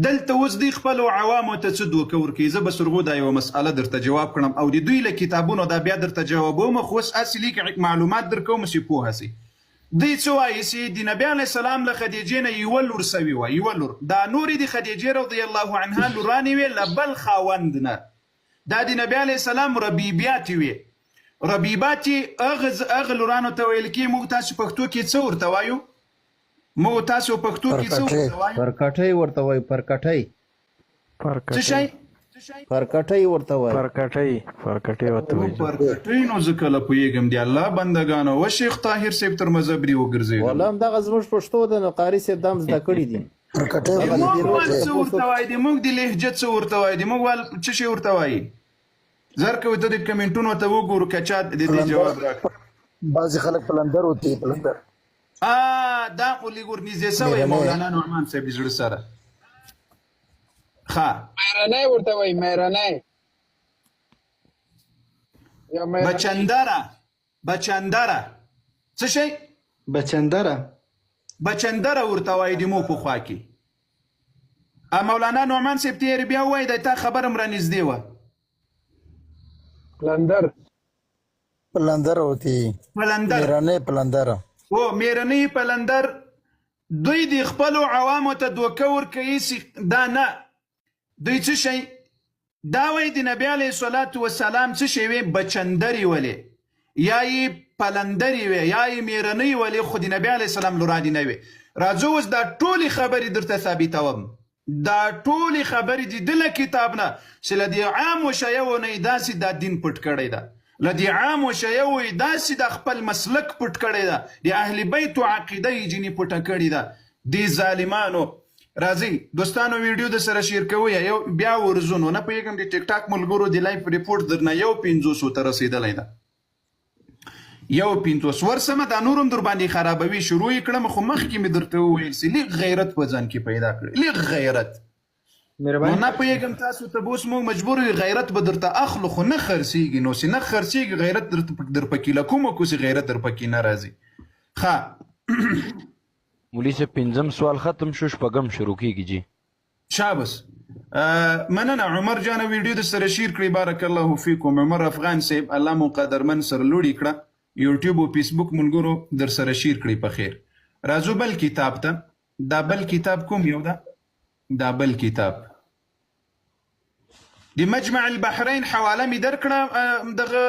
دلته اوس دوی خپلو عوامو ته څه دوکه ورکوي؟ زه به سرغو دا یوه مسئله درته جواب کړم او د دوی له کتابونو دا بیا درته جوابوم، خو اوس هسې لیږ معلومات درکوم چې پوه سئ. دوی څه وایي چې د نبي علیه السلام له خدیجې نه یوه لور سوې وه، یوه لور، دا نورې د خدیجې رضی الله عنها لورانې وې له بل خاوند نه، دا د نبي علیه السلام ربیبیاتې وې. ربیباتې هغه لورانو ته ویل کېږي، موږ تاسو پښتو کې څه ورته وایو؟ مو تاسو پښتو کې څه ورته وایو؟ پرکټۍ ورته وایو، پرکټۍ. څه شی؟ پرکټۍ ورته وایو. پرکټۍ، پرکټۍ ورته وایو. پرکټۍ نو زه کله پوهېږم د الله بندګانو وه شیخ طاهر صاحب تر مذهب دې وګرځېدم. والله همدغه زموږ پښتو ده نو قاري صاحب دا هم زده کړي دي. د موږ وال څه ورته وایي؟ د موږ د لهجه څه ورته وایي؟ د موږ وال څه شی ورته وایي؟ زر کوي ته د کمنټونو ته وګورو که چا د دې جواب راکړ. بعضې خلک پلندر ورته وایي، پلندر. آ دا خو لږ ورنږدې سوی مولانا نعمان صاحب د زړه سره. ښه. میرنی ورته وایي، میرنی. بچندره، بچندره څه شی؟ بچندره. بچندره ورته وایي د مو په خوا کې. مولانا نعمان صاحب تیر بیا وایي د تا خبره هم رانږدې وه. پلندر. پلندر وتی. پلندر. میرنی پلندر. او میرنی پلندر. دوی د خپلو عوامو ته دوکه ورکوي چې دا نه دوی څه شی دا وایي د نبی علیه الصلاة والسلام څه شی وې بچندرې ولې یا یې پلندرې وې یا یې میرنۍ ولې خو د نبی علیه السلام لورانې نه وې. راځو اوس دا ټولې خبرې درته ثابتوم. دا ټولې خبرې د ده له کتاب نه چې له دې عامو شیعو نه یې داسې دا دین پټ کړی ده، له دې عامو شیعو یې داسې دا خپل مسلک پټ کړی ده، د اهل بیتو عقیده یې ځینې پټه کړې ده دې ظالمانو. راځئ دوستانو ویډیو د سره شیر کوئ یو بیا ورځو نو نه پوهېږم د ټیک ټاک ملګرو د لایف رپورټ درنه یو پنځوسو ته رسېدلی ده. یو 50 ورسمه دا نور هم درباندې خرابوي شروع یې کړم خو مخکې مې درته وویل چې لږ غیرت په ځان کې پیدا کړئ لږ غیرت نو نه پوهېږم تاسو ته به اوس موږ مجبور یو غیرت به درته اخلو خو نه خرڅېږي نو چې نه خرڅېږي غیرت درته درپکې له کومه کو چې غیرت درپکې نه راځي ښه مولوي صاحب پنځم سوال ختم شو شپږم شروع کیږي جی. شابس مننه عمر جانه ویډیو د سره شیر کړی بارک الله فیکم عمر افغان صاحب الله مو قدرمن سر لوړی کړه یوټیوب او فیسبوک ملګرو در سره شیر کړی په خیر راځو بل کتاب ته دا بل کتاب کوم یو ده دا بل کتاب د مجمع البحرین حواله می درکړه دغه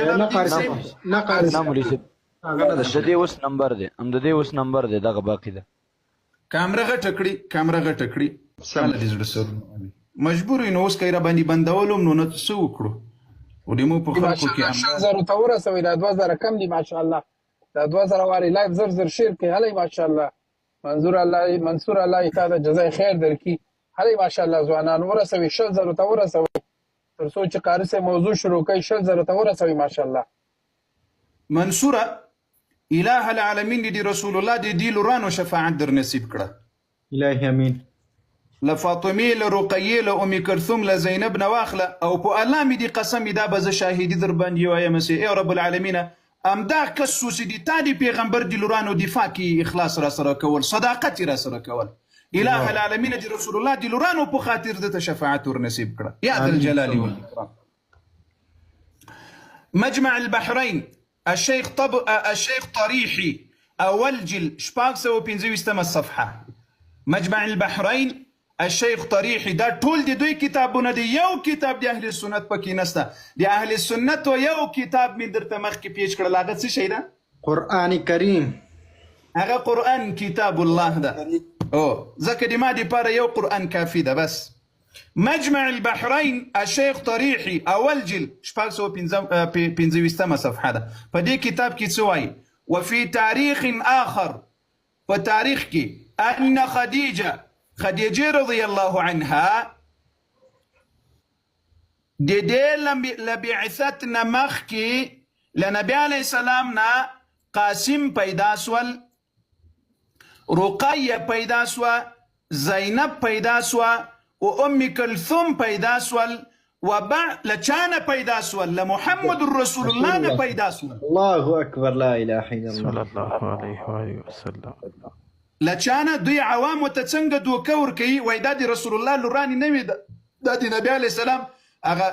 جلال الدین صاحب نه قاری نه مولوي صاحب د دې اوس نمبر دی هم د دې اوس نمبر دی دغه باقی ده کامره غټه کړي کامره غټه کړي سم دې زړه سر مجبور یو نو اوس که یې راباندې بندولم نو نه څه وکړو خو دې مو په خلکو کې ماشاءالله 20 زرو ته ورسوي دا 2000 کم دي ماشاءالله دا 2000 واري لایف زر زر شیر کړئ هلئ ماشاءالله منظور الله منصور الله تا د جزای خیر درکړي هلئ ماشاءالله ځوانان ورسوي 20 زرو ته ورسوي تر څو چې قاري صاحب موضوع شروع کوي 20 زرو ته ورسوي ماشاءالله منصوره اله العالمین دې د رسول الله د دې لورانو شفاعت در نصیب کړه. الهی امین. له فاطمې له رقیې له ام کلثوم له زینب نه واخله او په الله مې دې قسم وي دا به زه شاهدي درباندې وایم چې ای رب العالمینه همدا کس څو چې د تا د پیغمبر د لورانو دفاع کې یې اخلاص راسره کول صداقت یې راسره کول اله العالمین د رسول الله د لورانو په خاطر ده ته شفاعت ورنصیب کړه یا ذا الجلال والاکرام. مجمع البحرین الشیخ طب الشیخ طریحي اول جلد 625 صفحه مجمع البحرین الشیخ طریحي دا ټول د دوی کتابونه دي یو کتاب د اهل سنت پکې نسته د اهل سنت یو کتاب مې درته مخکې پیش کړل هغه څه شی ده؟ قرآن کریم. هغه قرآن کتاب الله ده او ځکه د ما دپاره یو قرآن کافي ده بس. مجمع البحرین الشیخ طریحي اول جلد 625 صفحه ده په دې کتاب کې څه وایي وفي تاریخ آخر په تاریخ کې ان خدیجه خدیجه رضی الله عنها د دې له بعثت نه مخکې له نبی علیه السلام نه قاسم پیدا سول رقیه پیدا سوه، زینب پیدا سوه او ام کلثوم پیدا سول وبع له چا نه پیدا سول؟ له محمد رسول الله نه پیدا سول. الله اکبر لا اله الا الله. صلی الله علیه وآله وسلم. له چا نه؟ دوی عوامو ته څنګه دوکه ورکوي؟ وایي دا د رسول الله لورانې نه وي، دا د نبي علیه السلام هغه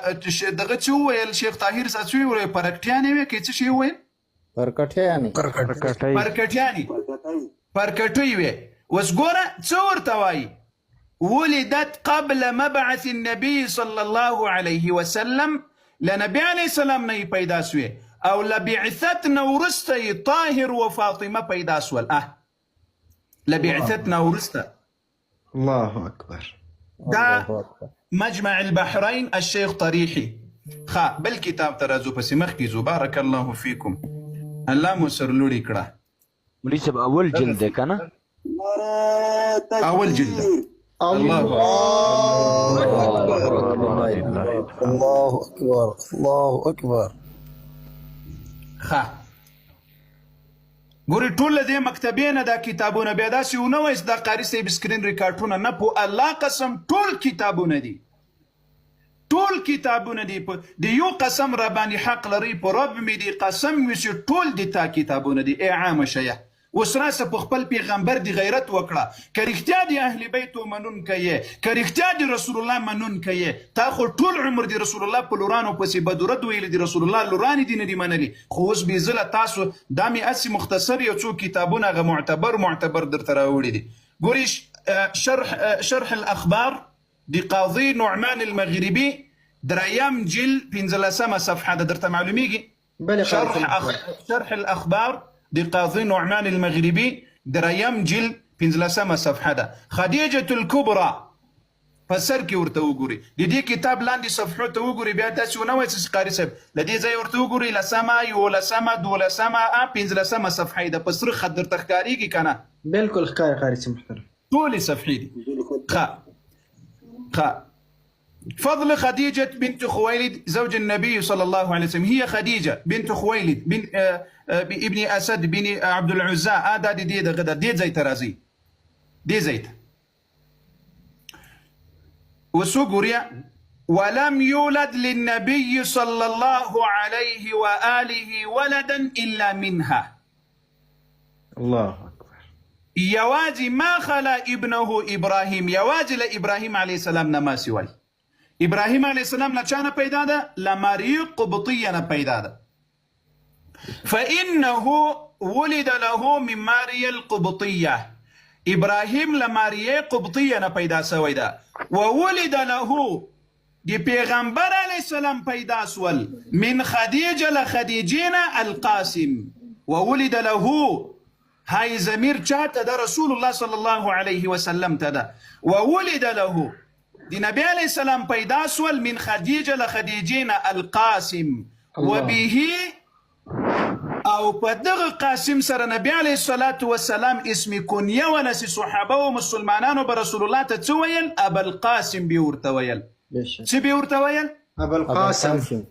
دغه څه وویل، شیخ طاهر صاحب څه وویل، پرکټیانې وې که څه شی وویل؟ پرکټیانې. پرکټۍ. پرکټیانې، پرکټۍ وې. اوس ګوره څه ورته وایي، ولدت قبل مبعث النبي صلی الله علیه وسلم، له نبي علیه السلام نه یې پیدا سوې او له بعثت نه وروسته یې طاهر و فاطمه پیدا سول. له بعثت نه وروسته. الله اکبر. دا مجمع البحرین الشیخ طریحي. ښه بل کتاب ته راځو، پسې مخکې ځو. بارک الله فیکم، الله مو سرلوړي کړه. مولوي صاحب اول جلد دی که نه؟ اول جلد. الله الله اکبر، الله اکبر. ښه ګوري ټول له دې مکتبې نه دا کتابونه، بیا داسې ونه وایي چې دا قاري صاحب سکرین ریکارډونه نه، په الله قسم ټول کتابونه دي، ټول کتابونه دي. په د یو قسم را باندې حق لري، په رب مې دي قسم وي چې ټول د تا کتابونه دي. ای عامه شیه، اوس راسه په خپل پیغمبر دی غیرت وکړه، که رښتیا دی اهل بیتو منونکی یې، که رښتیا دی رسول الله منونکی یې، تا خو ټول عمر دی رسول الله په لورانو پسې بد رد ویلي دي، رسول الله لورانې دي نه دي منلي. خو اوس بې ځله تاسو دا مې هسې مختصر یو څو کتابونه هغه معتبر معتبر درته راوړي دي. ګوري شرح الاخبار د قاضي نعمان المغربي دریم جلد 15 صفحه ده، درته معلومیږي؟ بله شرح الاخبار د قاضي نعمان المغربي دریم جلد 15 صفحه ده. خدیجة الکبرى په سر کې ورته وګوري، د دې کتاب لاندې صفحو ته وګوري، بیا تاسې ونه وایئ چې قاري صاحب له دې ځایه ورته وګوري، لسمه، یولسمه، دولسمه، 15 صفحه یې ده، په سره خط درته ښکارېږي که نه؟ بالکل ښکاري قاري صاحب محترم. ټولې صفحې دي. ښه ښه. فضل خديجة بنت خويلد زوج النبي صلى الله عليه وسلم، هي خديجة بنت خويلد بن ابن أسد بن عبد العزى. دا دي دغه ده، دې ځای ته راځي، دې ځای ته اوس وګورئ. ولم يولد للنبي صلى الله عليه وآله ولدا إلا منها. الله اکبر. یوازې ما خلا ابنه ابراهیم، یوازې له ابراهیم علیه السلام نه ما سوای. ابراهیم علیه السلام له چا نه پیدا ده؟ له ماریا قبطیه نه پیدا ده. فإنه ولد له من ماریا القبطیه، ابراهیم له ماریا قبطیه نه پیدا سوی ده. وولد له د پیغمبر علیه السلام پیدا سول من خدیجه له خدیجې نه القاسم. وولد له، هاي ضمیر چاته ده؟ رسول الله صلی الله علیه وسلم ته ده. وولد له د نبی علیه السلام پیدا سول من خدیجه له خدیجې نه القاسم. وبه او په دغه قاسم سره نبی علیه الصلاة والسلام اسم کنیه وله چې صحابه او مسلمانانو به رسول الله ته څه ویل؟ ابوالقاسم به ورته ویل. څه به ورته ویل؟ ابوالقاسم.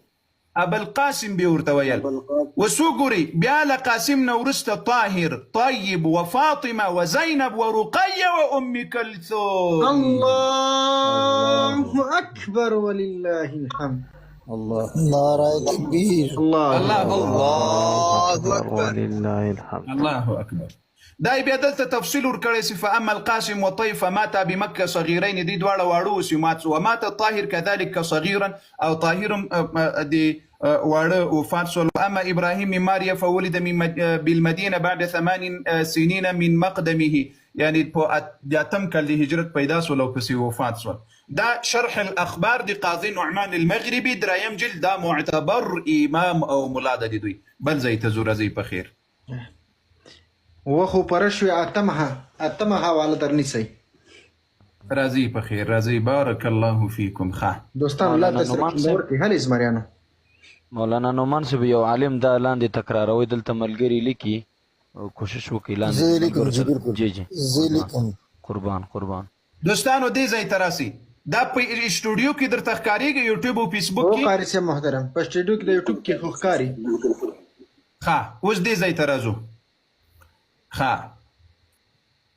ابوالقاسم به ورته ویل. اوس وګورئ بیا له قاسم نه وروسته طاهر، طیب، وفاطمه، وزینب، ورقیه، وام کلثوم. الله اکبر ولله الحمد. الله. نعره تکبیر. الله الله الله اکبر. ولله الحمد. الله اکبر. دا یې بیا دلته تفصیل ورکړی چې فاما القاسم وطيب فماتا بمکه صغیرین، دې دواړه واړه وو چې مات سو. ومات طاهر كذلك صغیرا، او طاهر هم د واړه وفات سول. اما ابراهیم من ماریا فولد بالمدینه بعد 8 سنین من مقدمه، یعنی په اتم کال د هجرت پیدا سول او پسې وفات سول. دا شرح الاخبار د قاضي نعمان المغربي دریم جلد، دا معتبر امام او ملا ده د دوی. بل ځای ته ځو، راځئ په خیر. وخو پرشوې اتمه حواله درنیسئ. راځئ په خیر، راځئ. بارک الله فیکم. ښه دوستان الله مولانا تاسو نعمان سره صاحب. ورکړي. هلئ زمریانو. مولانا نعمان صاحب یو عالم دا لاندې تکراروي، دلته ملګري لیکي، کوشش وکړئ لاندې زه یې لیکم ملګرو جي، سره. بالکل. جی جی. زه یې لیکم. قربان قربان. دوستانو دې ځای ته راسئ، دا په سټوډیو کې درته ښکارېږي، یوټیوب او فیسبوک هو کې؟ قاري صاحب محترم، په سټوډیو کې د یوټیوب کې خو ښکاري. ښه اوس دې ځای ته راځو. ښه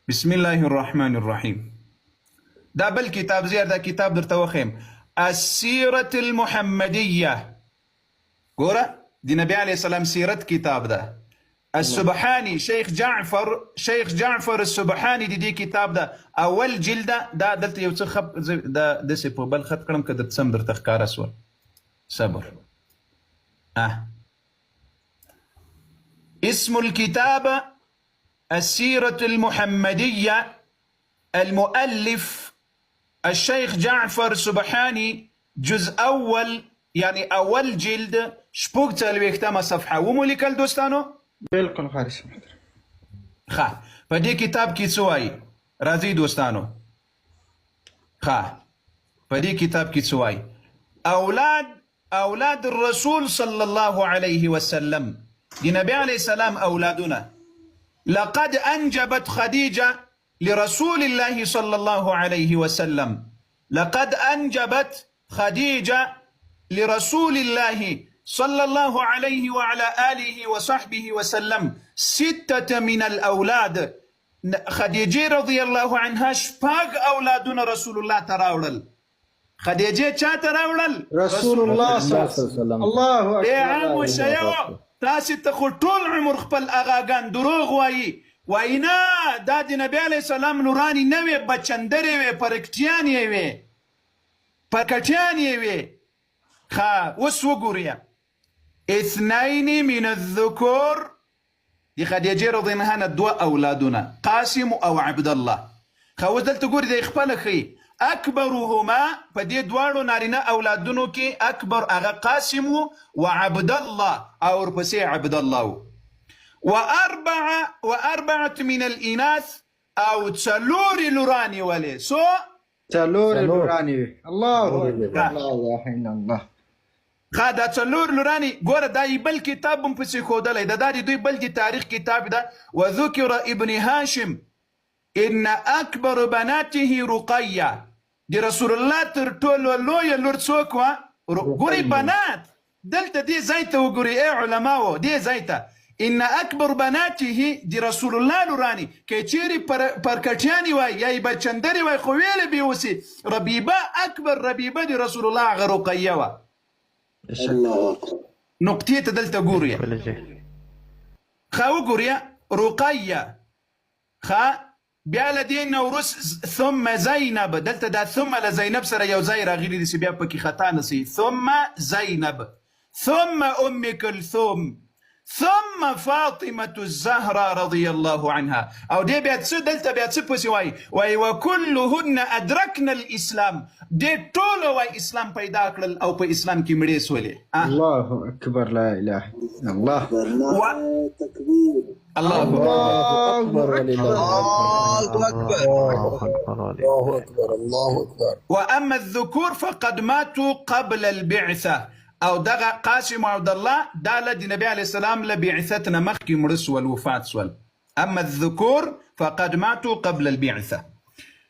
بسم الله الرحمن الرحیم. دا بل کتاب زیار، دا کتاب درته وښیم، السیرة المحمدیه. ګوره د نبی علیه السلام سیرت کتاب ده. السبحاني، شیخ جعفر، شیخ جعفر السبحاني د دې کتاب ده اول جلد ده. دا دلته یو څه خپ دا داسې په بل خط کړم که د سم درته ښکاره سول. صبر. اسم الكتاب السيرة المحمدية، المؤلف الشيخ جعفر سبحاني، جزء أول، يعني أول جلد، شپږ څلوېښتمه صفحه. ومو لیکل دوستانو؟ بالکل قاري صاحب محترم. ښه، په دې کتاب کې څه وایي؟ راځئ دوستانو. ښه، په دې کتاب کې څه وایي؟ اولاد الرسول صلی الله علیه وسلم، د نبی علیه السلام اولادونه. لقد انجبت خدیجه لرسول الله صلى الله عليه وسلم، لقد انجبت خديجه لرسول الله صلى الله عليه وعلى آله وصحبه وسلم 6 من الأولاد. خدیجه رضی الله عنها شپږ اولادونه رسول الله ته راوړل. خدیجه چا ته راوړل؟ رسول الله صلی الله علیه وسلم. الله ای اکبر. عامو شیو، تاسې ته خو ټول عمر خپل اغاګان دروغ وایي، وایي نه دا د نبی علیه السلام لورانې نه وې، بچندرې وې، پرکټیانې یې وې، پرکټیانې یې وې. ښه، اوس وګورئ، اثنین من الذکور، د خدیجې رضی الله عنها دوه اولادونه، قاسم او عبدالله. ښه، اوس دلته ګورئ، دی خپله ښیي، اکبرهما، په دې دواړو نارینه اولادونو کې اکبر هغه قاسم و، و عبدالله او ورپسې عبدالله و. وأربعة من الإناث، او څلورې لورانې ولې. څو؟ څلور څلور. لورانې وې. الله اکبر. ښه. لا اله الا الله. ښه، دا څلور لورانې ګوره، دا یې بل کتاب هم پسې ښودلی ده، دا د دوی بل د تاریخ کتاب ده. وذکر ابن هاشم ان اکبر بناته رقیه، د رسول الله تر ټولو لویه لور څوک وه؟ ګورئ بنات، دلته دې ځای ته وګورئ ای علماو، دې ځای ته ان اکبر بناته، د رسول الله لورانې، که چیرې پرکټیانې وای یا یې بچندرې وای، خو ویلې به اوسي ربیبه، اکبر ربیبه د رسول الله هغه رقیه وه. الله اکبر. نقطې ته دلته ګورئ. بالکل جی. ښه وګورئ، رقیه. ښه، بیا له دې نه وروسته ثم زینب، دلته دا ثم له زینب سره یو ځای راغلي دي چې بیا پکې خطا نه سي. ثم زینب، ثم ام کلثوم، ثم فاطمة الزهرة رضي الله عنها. او دې بیا څه دلته بیا څه پسې وایي؟ وایي وکلهن ادرکن الاسلام، دې ټولو وایي اسلام پیدا کړل او په اسلام کې مړې سولې. الله اکبر. لا اله الا الله. نعره تکبیر. الله اکبر. الله اکبر ولله الله اکبر. الله اکبر ولله. الله اکبر. الله اکبر. واما الذكور فقد ماتوا قبل البعثه، او دغه قاسم عبد الله دا له د نبی علیه السلام له بعثت نه مخکې مړه سول، وفات سول. اما الذكور فقد ماتوا قبل البعثه.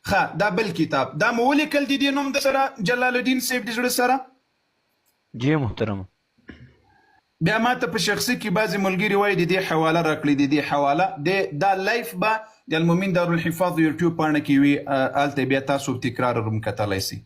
ښه، دا بل کتاب دا مو ولیکل د دې نوم د سره جلال الدین صاحب د زړه سره. جی محترم. بیا ما ته په شخصي کې بعضې ملګري وایي د دې حواله راکړئ، د دې حواله د دا لایف به د المؤمن دارالحفاظ یوټیوب پاڼه کې وي، هلته بیا تاسو تکرار هم کتلی سئ.